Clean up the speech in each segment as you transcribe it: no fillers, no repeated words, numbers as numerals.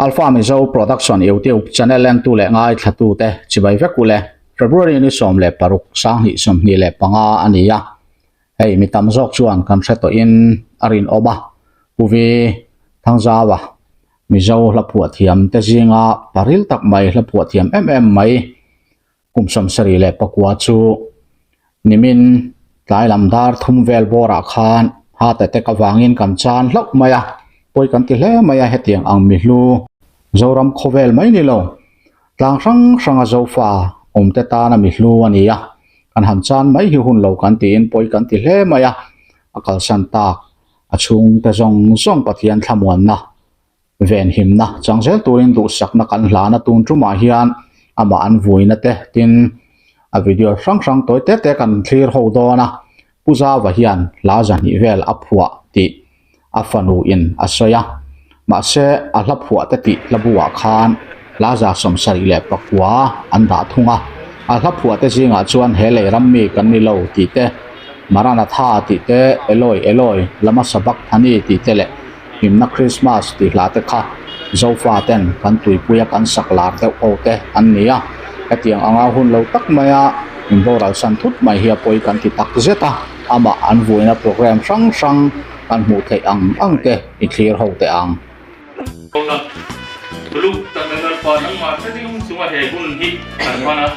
Alpha Mizo Production YouTube channel entu leh ngaithlatute chibai vek ule. February ni 16 2025 a ni a. Hei mi tam zawk chuan kan hre tawhin a rinawm a. Pu Vi Thangzaua Mizo hla phuah thiam te zinga paril tak mai hla phuah thiam em em mai kum 74 chu nimin tlai lam dar thum vel bawrah khan heart attack avangin kan chan hlauh mai a, pawi kan ti hle mai a hetiang ang mi hlu Zoram khawvel mai ni lo tlang hrang hranga Zofa awmte tana mi hlu a ni a, kan han chan mai hi hun lo kan tiin pawi kan ti hle mai a, a kalsan tak a chhungte zawng zawng Pathian thlamuanna Venhimna chang zel turin duhsakna kan hlan a tun tumah hian amah an vuina te tin a video hrang hrang tawi te te kan thlir ho dawn a, Pu Zava hian hla zahnih vel a phuah tih a fanu in a sawi a, mahse a hla phuah te tih hla buah khan hla 79 an dah thung a, a hla phuah te zingah chuan he lei ram mi kan ni lo tih te, Maranatha tih te, Eloi Eloi lama sabachthani tih te leh Himna Krismas tih hla te kha Zofa ten kan tuipuia kan sak lar deuh ho te an ni a, hetiang anga hun lo tak maia min boral san thut mai hi a pawi kan ti tak zet a, amah an vuina program hrang hrang kan hmuh theih ang ang te i thlir ho teh ang. Kawngka Tuluk tak na Lalpa nangmah hreting chunga he hun hi kan hman a.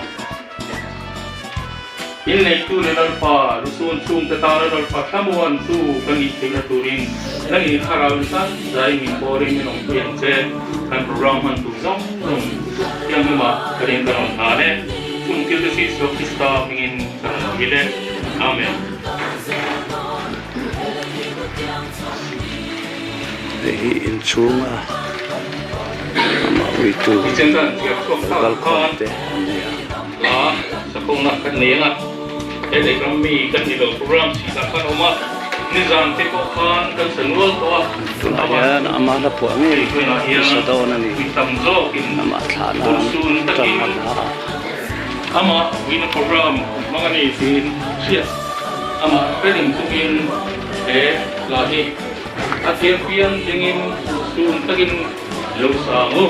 Inneitu leh Lalpa lusun chhungte tana Lalpa thlamuan chu ka nih theihna turin nangin thlarau in tan zai min bawrin min awmpui ang che. Kan program hman tur zawng zawng thianghlimah ka rin ka rawn hlan e. Chung thil te Isua Krista hmingin ka rawn dil e. Amen. Hei hi inchhunga amah uitu kalkhawm te an ni a. Hla sakhawna kan nei ang a, he lei ram mi kan ni lo program chhitah khan a awm a, nizan te pawh khan kan sa nual tawh a, Tunah hian ama hla phuah ngei hei hunah hian sa dawn a ni. mi tam zawkin Amah thlah nan hun sun tan takin a la a. Amah vuina program hmang a ni tiin hriat amah hreling chungin he hla hi a thiam piang dingin sun takin lo sa ang u.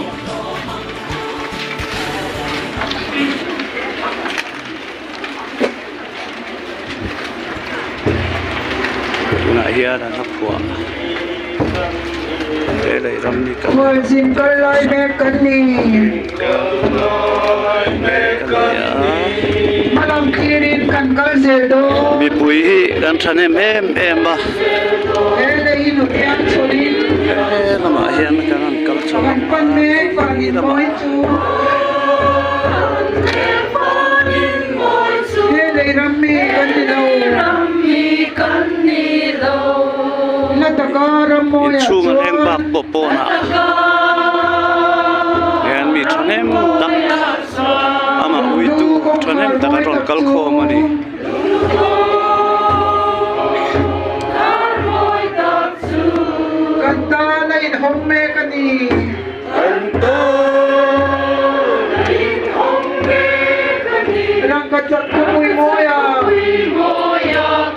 Tunah hian an a phuah he lei ram ni kan Khualzin kal lai mek kan ni. Kan ni a. Hmalam thlirin kan kal zel dawn. Mipui hi kan thahnem em em a. He lei hi nuthiang chhawlin. He lamah hian kan han kal chho Kan pan mek vangin mawi chu. He lei ram mi kan ni lo. Hla taka ram mawiah Inchhung an eng chuan. bak pawh pawnah hian mi thahnem tak amah uitu thahnem tak an rawn kal khawm a ni. Kan tan a inhawng mek a ni. Rangka chak khawpui mawia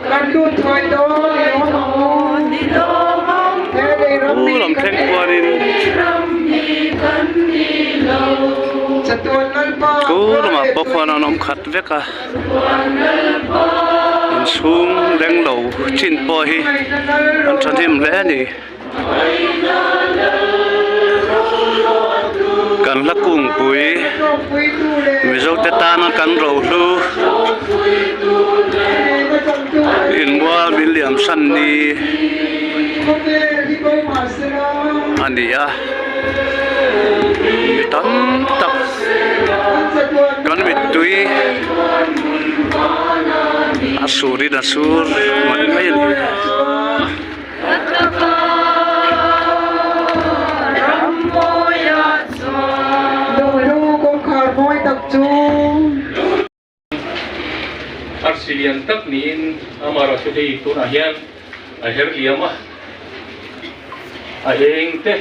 kan lut thuai dawn i lawm ang u. He lei ram mi Lam kan thleng khuanin Chatuan Lalpa Ku lamah pawh khuan an awm khat vek a. Inchhung leng lo chin pawh hi an thahnem hle a ni. Kan hla kungpui Mizo te tana kan rohlu inmual min liam san ni a ni a mi tam tak kan mittui a surin a sur mai mai a ni. Arsi lian tak niin amaherawh chu hei tunah hian a her liam a, a eng te.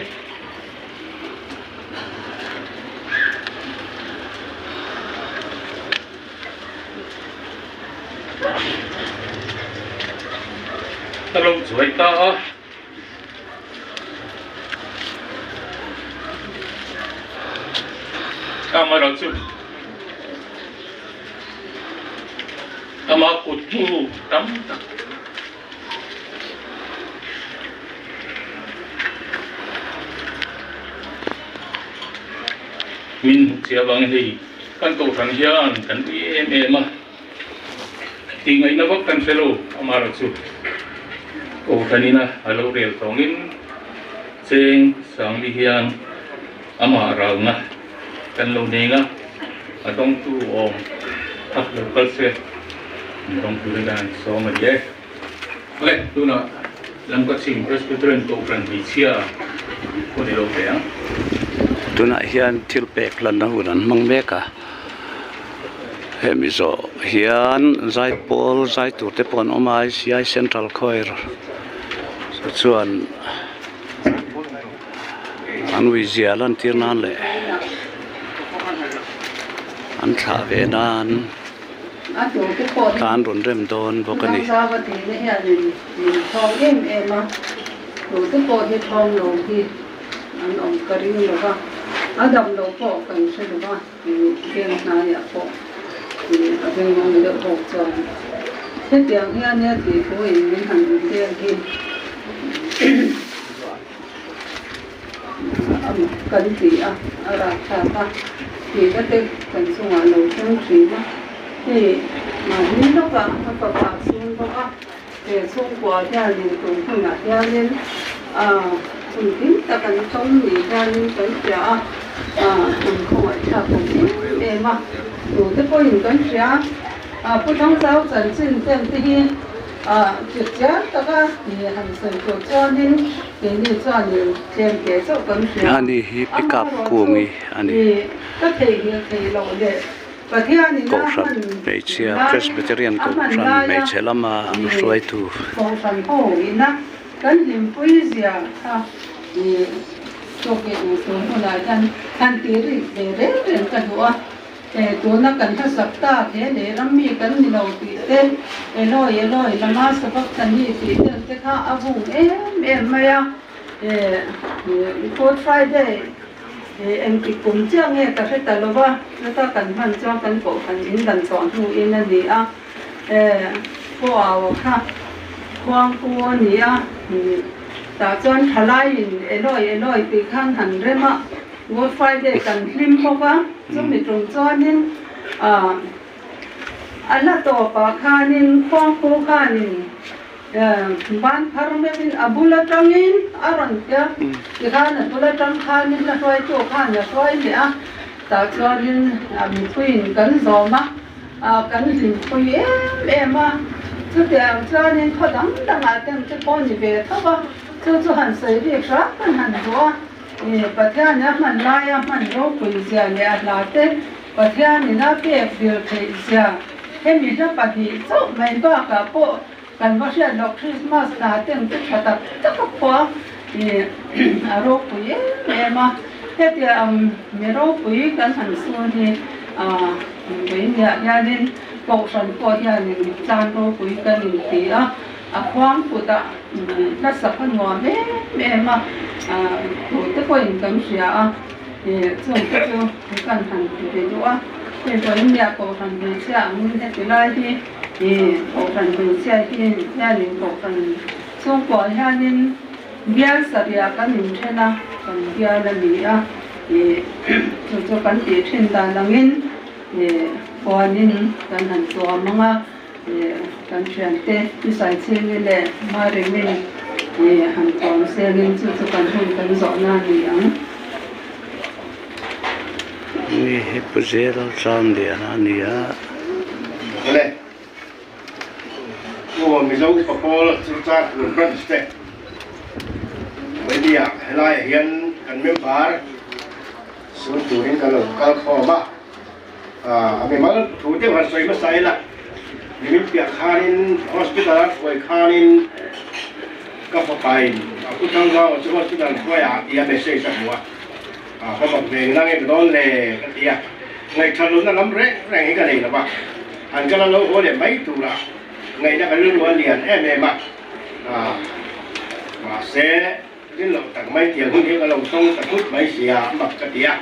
A lo chuai ta a. Amaherawhchu, ama kut hnu tam tak min hmu chiah avangin hei kan kohhran hian kan ui em em a, tih ngaihna vak kan hre lo. Amaherawhchu, kohhranina a lo rel tawngin cheng sangli hian Amah ralna kan lo nei nga, a dawngtu awm kha lo kal se, an dawngtu te khan an sawm a ni e. Le, tunah Lamkachhing Presbyterian Kohhran hmeichhia hun i lo pe ang. Tunah hian thil pek hlanna hun an hmang mek a, hemi zawh hian zaipawl zai tur te pawh an awm a, ICI Central Choir chuan. An uizia lantir nan leh an thlah ve nan tlan rawn rem dawn bawk a ni. Kan ti a, a rak thlak a, tihna te kan chungah lo thleng thin a, hei mahni lawkah a fapa chhung bawk a, he chhungkua hianin tun hunah hianin hun hlim tak an tawng ni hianin kan hria a, an khawngaihthlak awm em em a, tute pawhin kan hria a, Pu Thangzau chanchin ten te hi. A chirchiar taka ni han sawi tur chuanin keini chuanin tlem te chauh kan hria. Ani hi pickup kungi a ni. Ka theihnghilh theih loh leh Pathianin a Kohhran hman hmeichhia lai Presbyterian a hman Kohhran laia hmeichhe lama an hruaitu. Kohhran ho ina kan hlimpui zia kha i tawk in tun hunah hian han tih rik ve reng reng ka duh a. E, tuna kan hmasak tak he leh ram mi kan ni lo tih te, Eloi, Eloi, lama sabachthani tih tel te kha a vung em em mai a. E, Good Friday engtik kum chiah nge ka hre ta lo va, chuta kan hman chuan kan kohhran in dan chhuah hnuin a ni a. E, Khuau kha khuangpu a ni a, tah chuan thalaiin Eloi, Eloi tih khan han rem a. Good Friday kan hlim bawk a, chumi tum chuanin ah a la tawpah khanin khuangpu khanin ban phar meuhin a bul atangin a rawn ti a, tikhan a bul atang khanin a hruaitu khan a hruai leh a, tah chuanin a mipuiin kan zawm a, ah kan hlimpui em em a, chutiang chuanin khaw dang dangah te ang te pawh ni ve tho va, chu chu han sawi bik hram kan han duh a. Pathian a hman laia hman ropui zia leh a hla te Pathianin a pek vir theih zia hemi hla pahnih chauh mai bakah pawh kan va hriat loh Christmas hla te ang chu tha tak tak a phuah a ropui em em a. Hetia ang mi ropui kan han sun hi Veinia hianin Kohhran pawh hianin tlan ropui kan inti a. A khuang kutah hlasak a nuam em em a, tute pawhin kan hria a, chungte chu kan han ti ve duh a. Hei vawiin Kohhran hmeichhia angin heti lai hi Kohhran hmeichhia hi hianin Kohhran chhungkuah hianin bial sarihah kan inthen a, kan bial a ni a, chu chu kan tih thin dan angin puanin kan han tuam ang a. Kan thiante Pi Saichhingi leh Maremi han tuam selin chu chu kan hun kan zawhna a ni ang. Ni hi Pu Zel Chamlian a ni a. Le Aw Mizo Upa Pawl Churchar Branch te Vainia helaiah hian kan member sun turin kan lo kal khawm a. A mimal thu deuh han sawi hmasa ila, nimin piah khanin hospital a hruai khanin ka fapain a pu Thangzau chu hospital hruaiah tia message a hmu a, ka mak ve nge ka dawn le ka ti a, ngaihthat lohna lam reng reng hi ka nei lo va, an kal a lo haw leh mai tura ngaihna ka rilru a lian em em a, mahse rin loh tak mai tiang hun hi ka lo tawng ta thut mai sia mak ka ti a.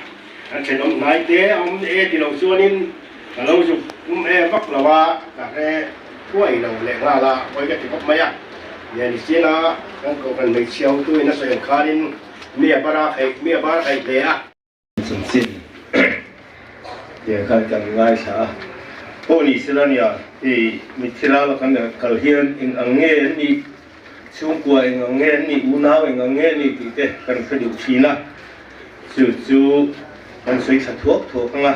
Kan thenawm hnai te a awm e ti lo chuanin ka lo zuk um e vak lo a, ka hre thuai lo leh nghal a, pawi ka ti khawp mai a. Nia ni sin a, kan kohhran hmeichhia hotuin a sawi ang khanin mi a bar a khaih, mi a bar khaih hle a. Chanchin tiang khan kan ngaithla a, pawh ni sela nia hei mitthi ral kan kal hian eng ang nge an nih, chhungkua eng ang nge an nih, unau eng ang nge an nih tih te kan hre duh thin a, chu chu kan sawi thla thuak thuak ang a,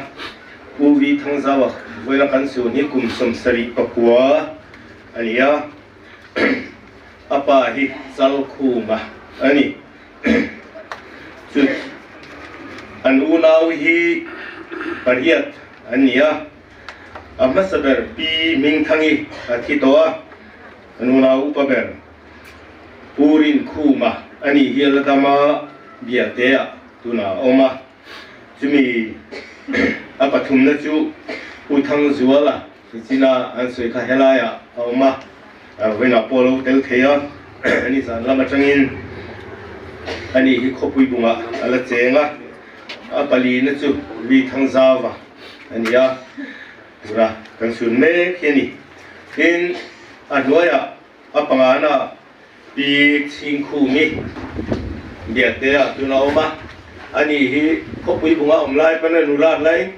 U Vi Thangzaua vawiin kan sun hi kum 79 a ni a, a pa hi Chalkhuma a ni. Chu an unau hi pariat an ni a, a hmasa ber Pi Hmingthangi a thi tawh a, an unau upa ber Pu Rinkhuma a nih hi a la dam a, Bialteah tunah a awm a, chumi a pathumna chu Pu Thangzuala China an sawi kha helaiah a awm a, vawiinah pawh a lo tel thei a, ani zan lam atangin ani hi khawpui bungah a la cheng a, a palina chu Ri Thangzauva a ni a, tura kan sun mek hi a ni. Tin, a hnuaiah a pangana Pi Chhingkhumi Biaktea tuna awm a, ani hi khawpui bungah awm lai pawn a nulat laiin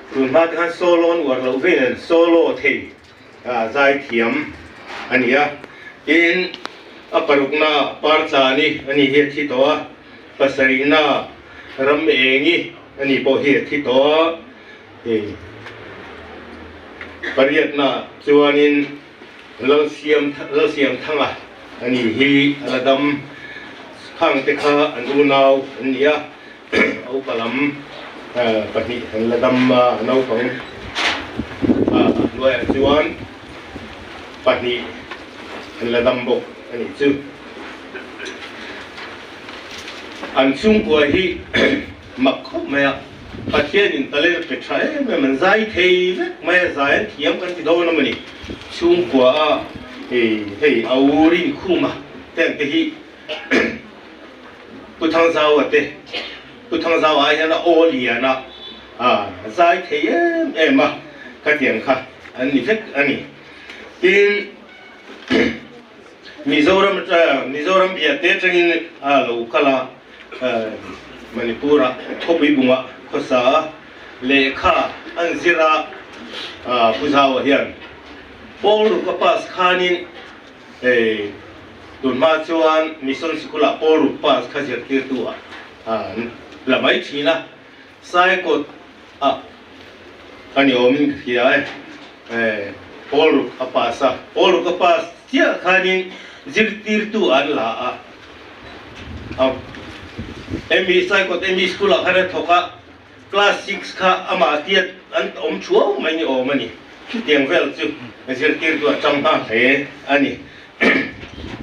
Tun hma te khan solo an uar loh vein an solo thei a zai thiam a ni a. Tin, a parukna Parchani a ni hi a thi tawh a, pasarihna Ramengi a ni pawh hi a thi tawh a, hei pariatna chuanin Lalsiam Lalsiamthanga a ni hi a la dam khang te kha an unau an ni a. A upa lam pahnih an la dam a, naupang hnuaiah chuan pahnih an la dam bawk a nih chu. An chhungkua hi mak khawp mai a, Pathianin talent pe tha em em an zai thei vek mai a, zai an thiam kan ti dawn a mawni. Chhungkua a hei a u Rinkhuma te ang te hi Pu Thangzaua te, Pu Thangzaua ai hian a aw lian a, a zai thei em em a, khatiang kha an ni vek a ni. Tin, Mizoram Mizoram biate atangin a lo kal a, Manipur-ah khawpui bungah khawsa a, lehkha an zir a, Pu Zaua hian Paul Ruka pass khanin Hei, tun hma chuan Mission Sikul-ah Paul Ruk Pass kha zirtirtu ah an la mai thin a, Saikawt ah a ni awmin ka hria e, Paul Ruk a pass a, Paul Ruk a pass chiah khanin zirtirtu an la a, ME Saikawt ME School-ah khan a thawk a, Class six kha amah tiat an awm thuau mai ni awm a ni. Chutiang vel chu zirtirtu a chang hma hle a ni.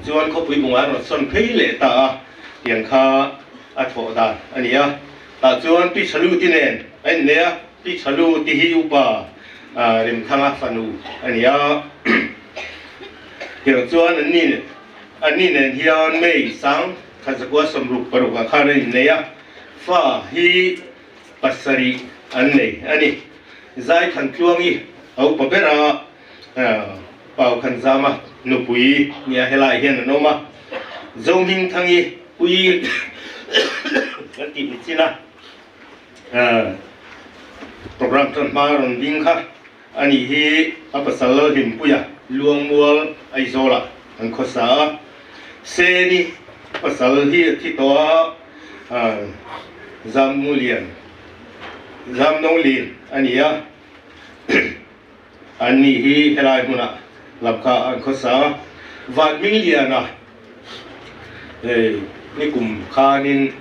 Chuan khawpui bungah a rawn sawn phei leh ta a, tiang kha a thawh dan a ni a. Tah chuan Pi Chalu ti nen a innei a, Pi Chalu ti hi upa Remthanga fanu a ni a. Tiang chuan anni anni nen hian May sang khat zakua 66 ah khan an innei a. Fa hi pasarih an nei a ni. Zaithan Tluangi a upa ber a, Pau Khanzama nupui nia helai hian an awm a. Zohmingthangi pui kan tih ni chin a, program tan hma rawn ding kha a nih hi a pasal Lalhlimpuia Luangmual Aizawlah an khawsa a. Seni pasal hi a thi tawh a, Zammulian, Zamnonglin a ni a, an nih hi helai hmunah lamkha an khawsa a. Vanhmingliana hei nikum khanin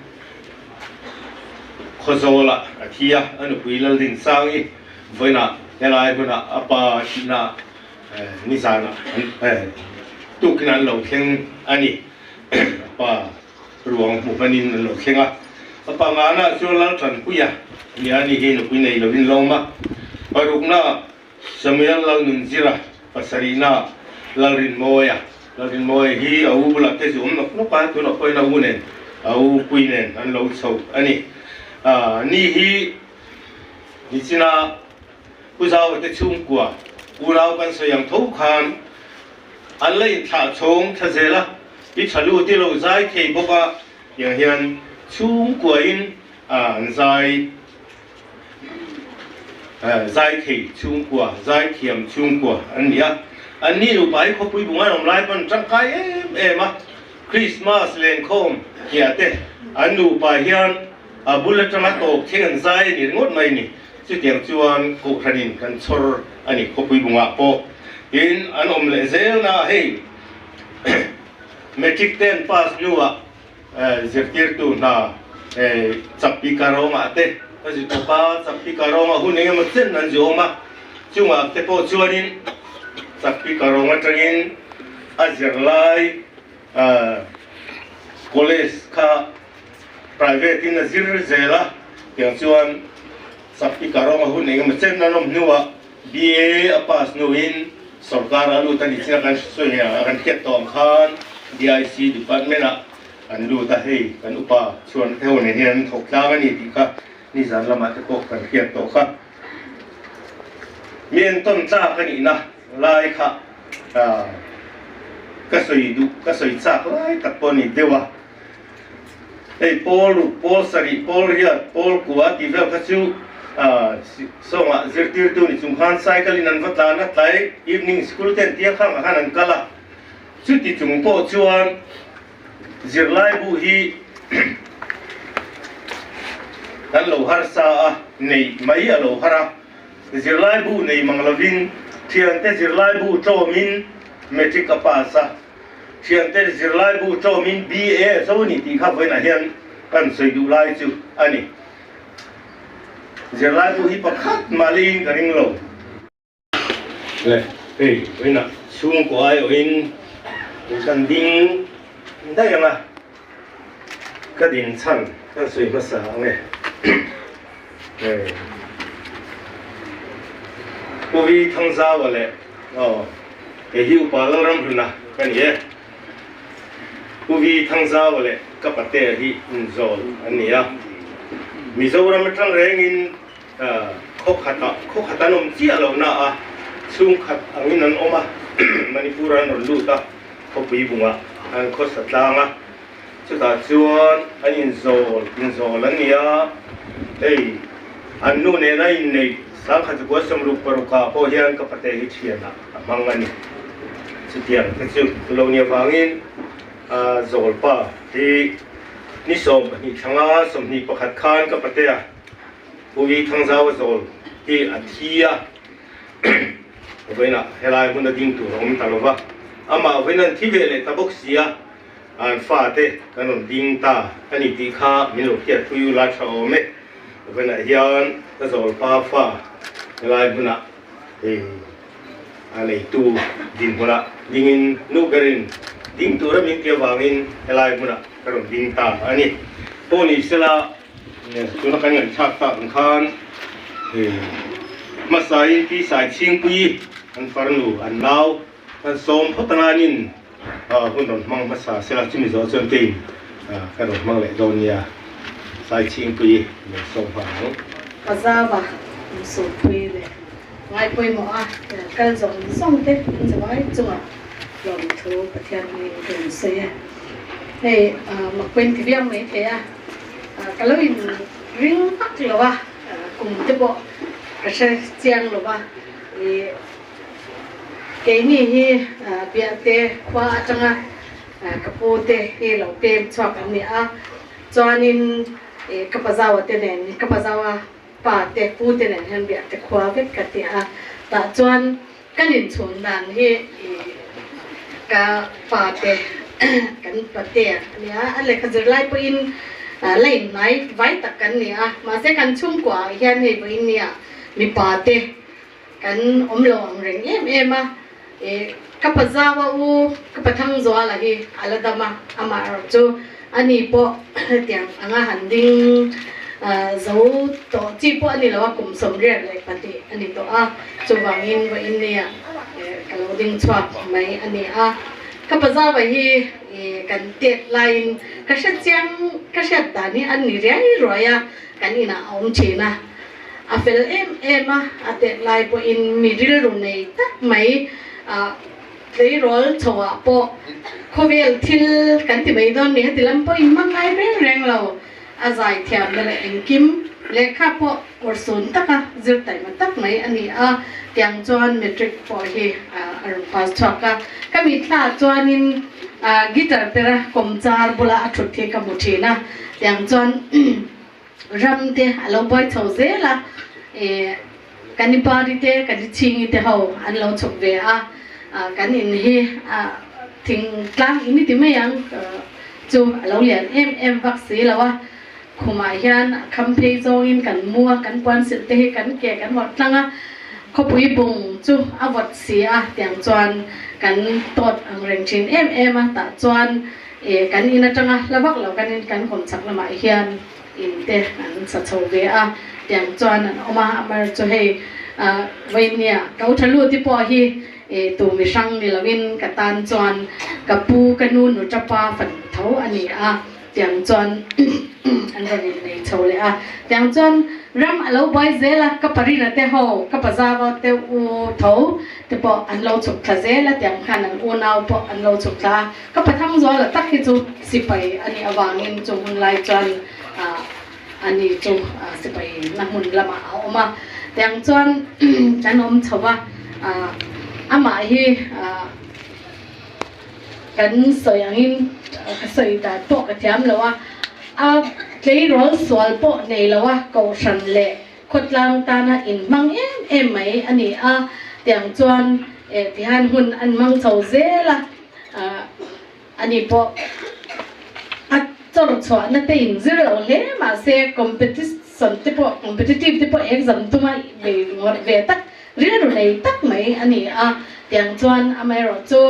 Khawzawlah a thi a, a nupui Laldinsangi vawiinah helai hmunah a pa thihna Nizanah tukin an lo thleng a ni. A pa ruang hmu hmanin an lo thleng a. A pangana chu Laltanpuia nia ni hi nupui nei lovin lawm a. Parukna Samuel Lalnunzira, pasarihna Lalrinmawia. Lalrinmawia hi a u bulah te zu awm nawk nawk a, tunah pawhin a u nen, a u pui nen an lo chho a ni. Ni hi nichina Pu Zaua te chhungkua unau kan sawi ang tho khan an la inthlah chhawng thla zel a, i tha lut i lo zai thei bawk a, tiang hian chhungkuain an zai zai thei chhungkua, zai thiam chhungkua an ni a. An ni nupa hi khawpui bunga an awm lai pawn tangkai em em a, Krismas lenkhawm hia te an nupa hian a bul atanga tawp thleng an zai a ni ringawt mai ni. Chutiang chuan Kohhranin kan chhawr a ni khawpui bungah pawh. Tin, an awm leh zel na hei Matric ten pass hnuah zirtirtu hna Chappi Karawngah te ka zi tawp a, Chappi Karawngah hun eng emaw chen an zi awm a, chungah te pawh chuanin Chappi Karawng atangin a zirlai College kha private in a zir zel a, tiang chuan Chappi Karawngah hun eng emaw chen an awm hnuah BA a pass hnuin sorkar a lut a ni chiah kan sawi a kan hriat tawh ang khan DIC department ah an lut a, hei kan upa chhuan te ho nen hian an thawk tlang a ni tih kha nizan lamah te pawh kan hriat tawh kha. Mi entawn tlak a nihna lai kha ka sawi duh ka sawi chak lai tak pawh a ni deuh a, Hei pawl ruk, pawl sarih, pawl riat, pawl kua tih vel kha chu sawngah zirtirtu ni chung khan cycle in an va tlan a, tlai evening school ten tia khangah khan an kal a. Chuti chung pawh chuan zirlaibu hi kan lo harsa a, neih mai a lo har a. Zirlaibu nei mang lovin thiante zirlaibu tlawmin matric a pass a. Thiante zirlaibu tlawmin BA zo ni tih kha vawiinah hian kan sawi duh lai chu a ni. Zirlaibu hi pakhat mah leiin ka ring lo. Le, hei vawiinah chhungkaw aiawhin kan ding daih ang a, ka din chhan kan sawi hmasa ang e. Hei, Pu Vi Thangzaua leh aw. Kei hi Upa Lalramhluna ka ni e. Pu Vi Thangzaua leh ka patea hi inzawl an ni a. Mizoram atang rengin khaw khatah khaw khat an awm chiah lo na a, chhungkhat angin an awm a, Manipur an rawn lut a, khawpui bungah an khawsa tlang a. Chutah chuan an inzawl inzawl an ni a, hei an nu nena inneih sangkhat zakua 66 ah pawh hian ka pate hi thianah a hmang a ni. Chutiang te chu lo ni avangin a zawlpa hi ni 12 thlanga 21 khan ka patea Pu Vi Thangzaua zawl hi a thi a, vawiinah helai hmun a ding tur a awm ta lova, amah vawiin an thi ve leh ta bawk si a. An fate kan rawn ding ta a ni tih kha min lo hriat pui u la tha awm e. Vawiinah hian ka zawlpa fa helai hmunah hei a neitu dinhmunah dingin nu berin ding tura min ti avangin helai hmunah ka rawn ding ta a ni. Pawh ni sela tuna kan ngaihthlak tak ang khan hei hmasain Pi Saichhingpuii an farnu an nau Kan sawm phawt anganin hun rawn hmang hmasa sela chumi zawh chuan keiin ka rawn hmang leh dawn nia Saichhingpui min sawm hma ang. Ka zava min sawmpui leh ngai pawimawh a kal zawng zawng te an che vai chungah lawmthu Pathian hmingin ka rawn sawi e. Hei mak pawhin ti viau mai thei a, ka lo in ring vak lo a, kum te pawh ka hre chiang lo va, ih Keini hi Biahte khua atanga ka pu te hi lo pem chhuak an ni a, chuanin ka pazaua te nen, ka pazaua pa te pu te nen hian Biahte khua vek ka ti a, tah chuan kan inchhun dan hi ka pa te kan patea a ni a, a lehkha zirlai pawhin la inhnai vai tak kan ni a, mahse kan chhungkuaah hian hei vawiin nia mipa te Kan awm lo ang reng em em a, e ka pa Zaua u ka pa Thangzuala hi a la dam a, amah erawh chu a ni pawh hetiang anga han ding zo tawh chi pawh a ni lo a, kum 82 a ni tawh a, chuvangin vawiin nia ka lo ding chhuak mai a ni a. Ka pazawa hi kan tet laiin ka hre chiang, ka hriat dan hi an ni riai ruai a, kan inah a awm thin a. A fel em em a, a tet lai pawhin mi rilru nei tak mai tleirawl chhoah pawh khawvel thil kan ti mai dawn mi heti lam pawhin hmang ngai reng reng lo. A zai thiamna leh engkim lehkha pawh awrhsun taka zir taima tak mai a ni a, tiang chuan matric pawh hi a rawn pass chhuak a. Ka mitthla chuanin guitar pera kawmchar bula a thut hi ka hmu thin a, tiang chuan ram te a lo buai chho zel a, kan i pari te kan i chhingi te ho an lo chhuk ve a, kan in hi thingtlang in i ti mai ang chu a lo lian em em vak si lo a, khumah hian a kham phei zawngin kan mu a, kan puan silh te hi kan ke kan vawt tlang a, khawpui bung chu a vawt si a, tiang chuan kan tawt ang reng thin em em a, tah chuan kan in atanga hla vak lo kan in kan kawm chak lamah hian In te an sa chho ve a, tiang chuan an awm a, amar chu hei Vainia ko tha lut i pawh hi tu mi hrang ni loin ka tan chuan ka pu ka nu nu tapa fanu tho a ni a, tiang chuan an rawn in nei chho leh a, tiang chuan ram a lo buai zel a, ka parina te ho ka pazava te u tho te pawh an lo chhuk thla zel a, tiang khan an unau pawh an lo chhuk thla a. Ka pathang zuala tak hi chu sipai a nih avangin chu hun lai chuan ani chu sipai na hmun lamah a awm a, tiang chuan kan awm chho a, amah hi kan sawi angin ka sawi dan pawh ka thiam lo a, a tleirawl sual pawh nei lo a, kohhran leh khawtlang tana inhmang em em mai a ni a, tiang chuan tihian hun an hmang chho zel a. Ani pawh a chawr chhuahna te in zir lo hle mahse competition te pawh competitive te pawh exam tuma bei ngawrh ve tak rilru nei tak mai a ni a, tiang chuan amaherawh chu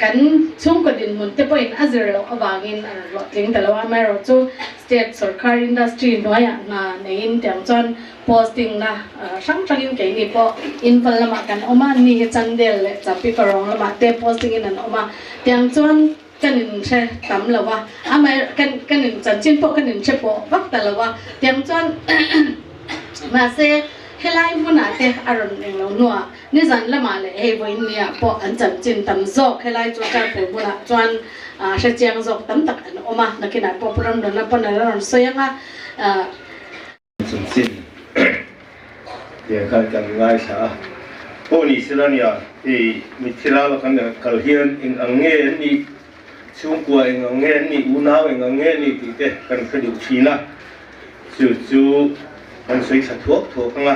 kan chhungkaw dinhmun te pawhin a zir loh avangin a rawn hlawhtling ta lo a, amaherawh chu state sorkar industry hnuaiah hna neiin tiang chuan Posting na hrang hrangin keini pawh Imphal lamah kan awm a, ni hi Chandel leh Chapi Karong lamah te posting in an awm a, tiang chuan kan in hre tam lo a, amah kan kan in chanchin pawh kan in hre pawh vak ta lo a, tiang chuan mahse helai hmunah te a rawn eng lo hnuah nizan lamah leh hei vawiin niah pawh an chanchin tam zawk helai chu Tarpur hmunah chuan hre chiang zawk tam tak an awm a, nakinah pawh Pu Ramdawna pawn a la rawn sawi ang a. Chanchin tiang khan kan ngaithla a, pawh ni sela nia hei mitthi rala kan kal hian eng ang nge an nih, chhungkua eng ang nge an nih, unau eng ang nge an nih tih te kan hre duh thin a, chu chu kan sawi thla thuak thuak ang a,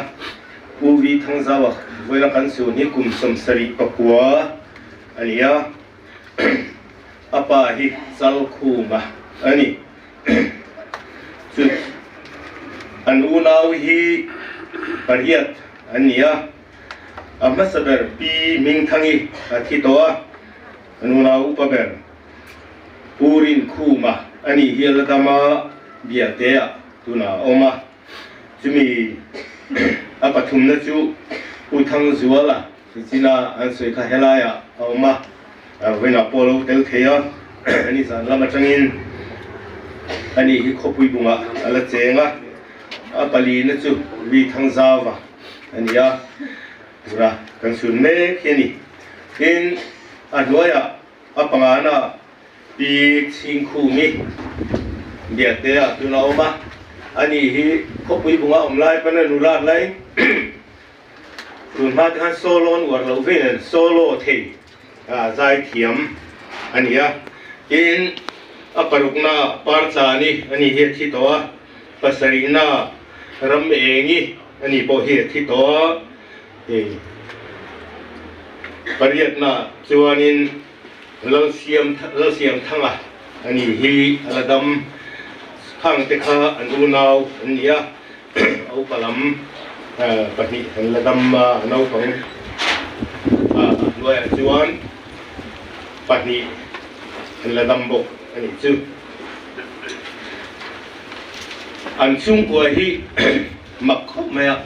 Pu Vi Thangzaua vawiin a kan sun hi kum 79 a ni a, a pa hi Chalkhuma a ni. Chu an unau hi pariat an ni a, a hmasa ber Pi Mingthangi a thi tawh a, an unau upa ber Pu Rinkhuma a nih hi a la dam a, Biatea tunah a awm a, chumi a pathumna chu Pu Thangzuala China an sawi kha helaiah a awm a, vawiinah pawh a lo tel thei a, ani zan lam atangin ani hi khawpui bungah a la cheng a, a palina chu Ri Thangzauva a ni a, tura kan sun mek hi a ni. Tin, a hnuaiah a pangana Pi Chhingkhumi Biaktea tuna awm a, ani hi khawpui bunga awm lai pawn a nulat laiin Tun hma te khan solo an uar loh ve nen solo thei zai thiam a ni a, tin a parukna Partlani a ni hi a thi tawh a, pasarihna Ramengi a ni pawh hi a thi tawh a, hei pariatna chuanin Lalsiam Lalsiamthanga a ni hi a la dam khang te kha an unau an ni a. A upa lam pahnih an la dam a, a naupang hnuaiah chuan pahnih an la dam bawk a nih chu. An chhungkua hi mak khawp mai a,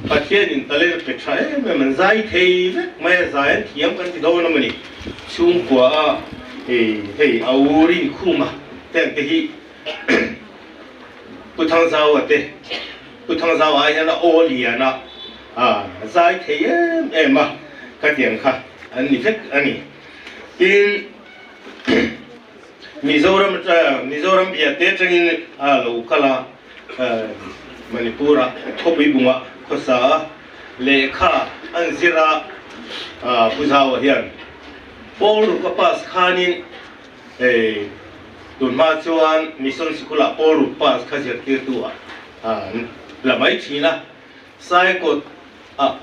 Pathianin talent pe tha em em an zai thei vek mai a, zai an thiam kan ti dawn a mawni. Chhungkua a hei a u Rinkhuma te ang te hi Pu Thangzaua te, Pu Thangzaua ai hian a aw lian a, a zai thei em em a, khatiang kha an ni vek a ni. Tin, Mizoram Mizoram biate atangin a lo kal a, Manipur-ah khawpui bungah khawsa a, lehkha an zir a, Pu Zaua hian Paul Ruka pass khanin tun hma chuan Mission Sikul-ah Paul Ruk pass kha zirtirtu ah an la mai thin a, Saikawt ah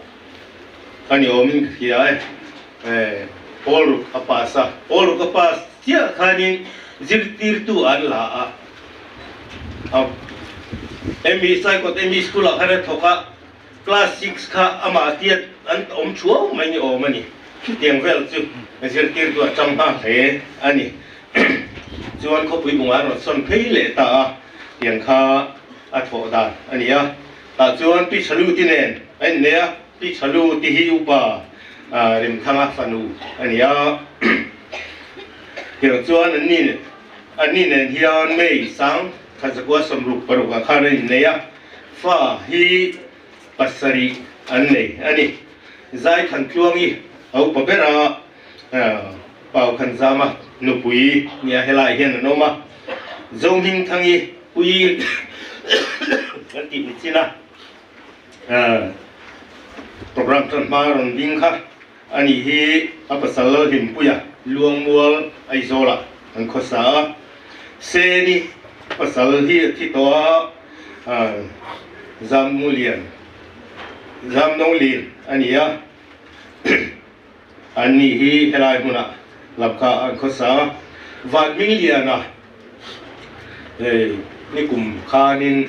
ka ni awmin ka hria e, Paul Ruk a pass a, Paul Ruk a pass chiah khanin zirtirtu an la a, ME Saikawt ME School ah khan a thawk a, Class 6 kha amah tiat an awm thuau mai ni awm a ni. Chutiang vel chu zirtirtu a tang hma hle a ni. Chuan khawpui bungah a rawn sawn phei leh ta a, tiang kha a thawh dan a ni a. Tah chuan Pi Chalu ti nen a innei a, Pi Chalu ti hi upa Remthanga fanu a ni a. Tiang chuan anni anni nen hian May sang khat zakua 66 ah khan an innei a, fa hi pasarih an nei a ni. Zaithan Tluangi a upa ber a, Pau Khanzama nupui nia helai hian an awm a, Zohmingthangi pui kan tih ni chin a, program tan hma rawn ding kha a nih hi a pasal Lalhlimpuia Luangmual Aizawlah an khawsa a, Seni pasal hi a thi tawh a, Zammulian Zamnonglin a ni a. An nih hi helai hmunah lamka an khawsa a, Van Hmingliana hei nikum khanin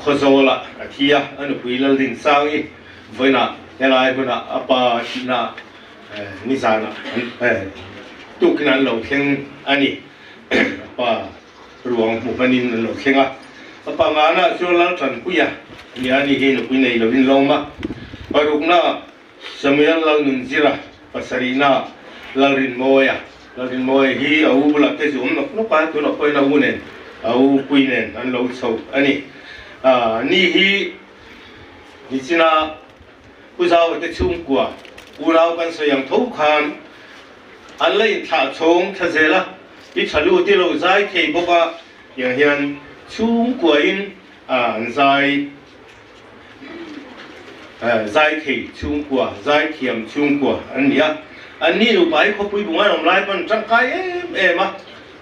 Khawzawlah a thi a, a nupui Laldinsangi vawiinah helai hmunah a pa thihna nizanah tukin an lo thleng a ni. A pa ruang hmu hmanin an lo thleng a, a pangana chuan Laltanpuia nia ni hi nupui nei lovin lawm a, parukna Samuel Lalnunzira, pasarihna Lalrinmawia, Lalrinmawia hi a u bulah te zu awm nawk nawk a, tunah pawhin a u nen a u pui nen an lo chho a ni. Ni hi nichina Pu Zaua te chhungkua unau kan sawi ang tho khan an la inthlah chhawng thla zel a, i tha lut i lo zai thei bawk a, tiang hian chhungkuain an zai zai thei chhungkua, zai thiam chhungkua an ni a. An ni nupa hi khawpui bunga an awm lai pawn tangkai em em a,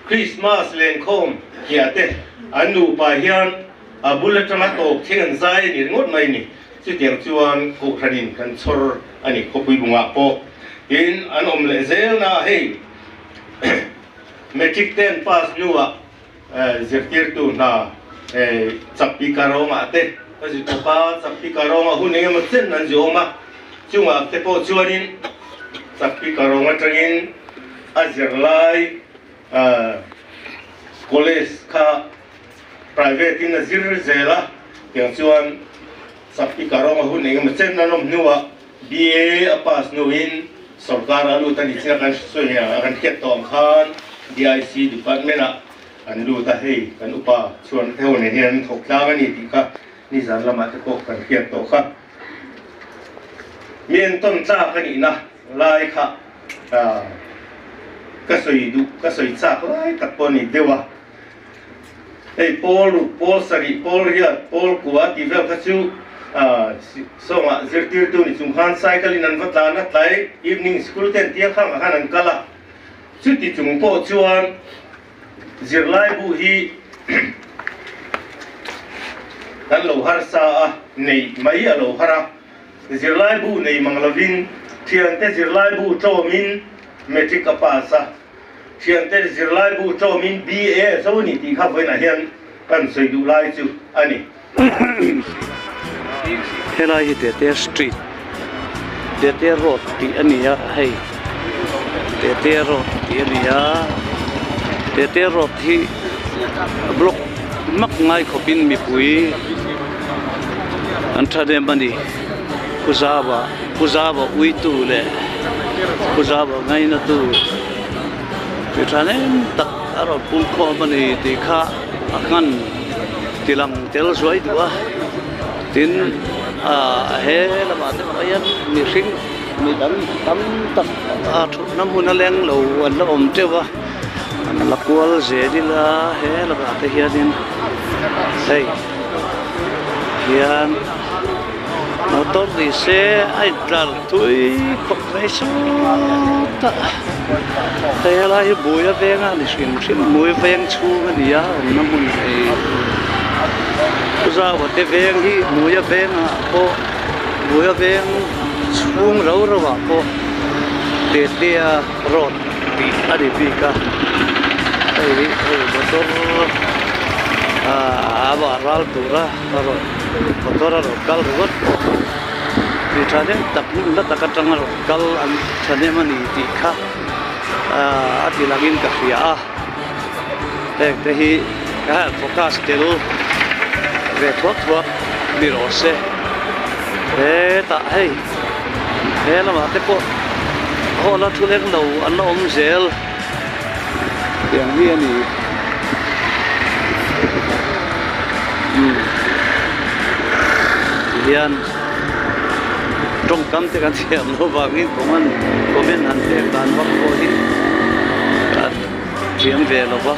Krismas lenkhawm hniah te an nupa hian a bul atanga tawp thleng an zai a ni ringawt mai a ni. Chutiang chuan Kohhranin kan chhawr a ni khawpui bungah pawh tin an awm leh zel na hei Matric ten pass hnuah zirtirtu hna chappi karawngah te ka zi tawp a, chappi karawngah hun eng emaw chen an zi awm a, chungah te pawh chuanin chappi karawng atangin a zirlai college kha Private in a zir zel a, tiang chuan Sakti Karawng a hun engemaw chen an awm hnuah BA a pass hnuin sorkar a lut a ni chin a kan sawi a kan hriat tawh ang khan DIC department ah an lut a, hei kan upa chhuan te ho nen hian an thawk tlang a ni tih kha nizan lamah te pawh kan hriat tawh kha. Mi entawn tlak a nihna lai kha ka sawi duh ka sawi chak lai tak pawh a ni deuh a. Hei pawl ruk, pawl sarih, pawl riat, pawl kua tih vel kha chu sawngah zirtirtu ni chung khan cycle in an va tlan a, tlai evening school te an tia khangah khan an kal a. Chuti chung pawh chuan zirlai bu hi kan lo harsa a, neih mai a lo har a. Zirlai bu nei mang lovin thiante zirlai bu tlawmin matric a pass a. Thiante zirlaibu tlawmin BA zo ni tih kha vawiinah hian kan sawi duh lai chu a ni. Helai hi Tete Street, Tete Road tih a ni a, hei Tete Road tih a ni a, Tete Road hi block mak ngai khawpin mipui an thahnem a ni, Pu Zava, Pu Zava Uitu leh. Pu Zau ngaina tu mi thahnem tak a rawn pung khawm a ni tih kha a hman ti lang tel zuai duh a tin ah he lamah te pawh hian mihring mi dang tam tak a thutna hmun a leng lo an la awm teuh a an la kual zel ila he lamah te hianin hei hian motor ni se a intlar tui khawp mai sawtah hei helai hi bui a veng a ni hrim hrim bui veng chhung a ni a awmna hmun hei pu zau te veng hi bui a vengah pawh bui a veng chhung rau rau ah pawh tetea road tih a ni bik a hei hi hei motor ah a vah ral tura rawn motor a rawn kal ringawt pawh mi thahnem tak hmun la tak atanga rawn kal an thahnem a ni tih kha ah a ti langin ka hria a heng te hi ka han focus tel ve thuak thuak ni rawh se hetah hei he lamah te pawh hall a thu leng lo an la awm zel tiang hi a ni umm tihian tawngkam te kan thiam loh vangin comment comment han pek dan vak pawh hi kan thiam ve lo va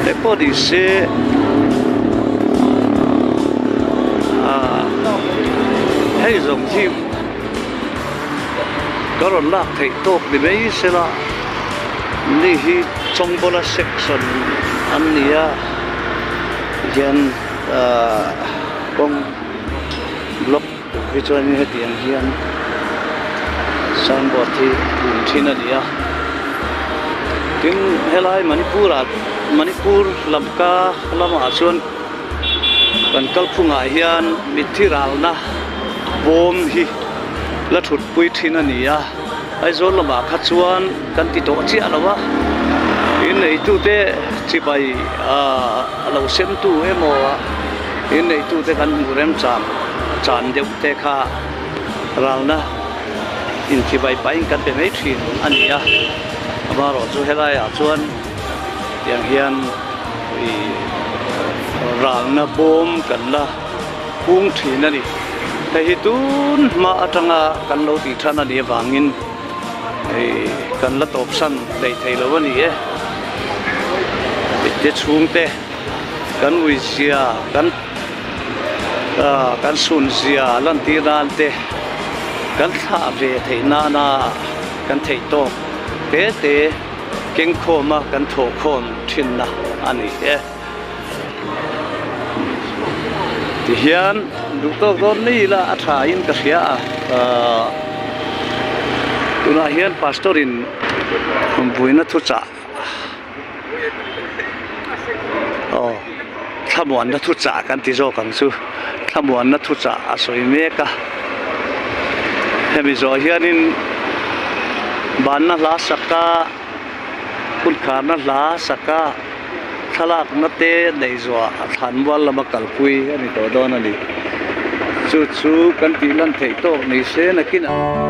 hei pawh ni se ah hei zawng hi ka rawn lak theih tawk ni mai sela ni hi Chawngbawla section an ni a tihian ahh kawng block tur hi chuanin hetiang hian signboard hi bun thin a ni a tin helai Manipur ah Manipur lamka lamah chuan kan kalphungah hian mitthi ralna bawm hi la thut pui thin a ni a Aizawl lamah kha chuan kan ti tawh chiah lo a inneitute chibai ah a lo sem tu emaw inneitute kan hmuh remchang chan deuh te kha ralna inchibai pahin kan pe mai thin a ni a amaherawhchu helaiah chuan tiang hian ih ralna bawm kan la hung thin a ni hei hi tun hma atanga kan lo tih than a nih avangin ih kan la tawp san daih thei lo a ni e mite chhungte kan ui zia kan ah kan sun zia lantir nan te kan thlah ve theih nana kan theih tawk te te keng khawm a kan thawh khawm thinna a ni e. Tihian duh tawk dawn mai ila a tha in ka hria a ahh tunah hian pastor in vuina thuchah aw thlamuanna thuchah kan ti zawk ang chu thlamuanna thuchah a sawi mek a hemi zawh hianin banna hla sak a hunkharna hla sak a. Thlalakna te neih zuah a thlanmual lama kalpui a ni tawh dawn a ni. Chu chu kan tih lan theih tawk ni se nakin ah.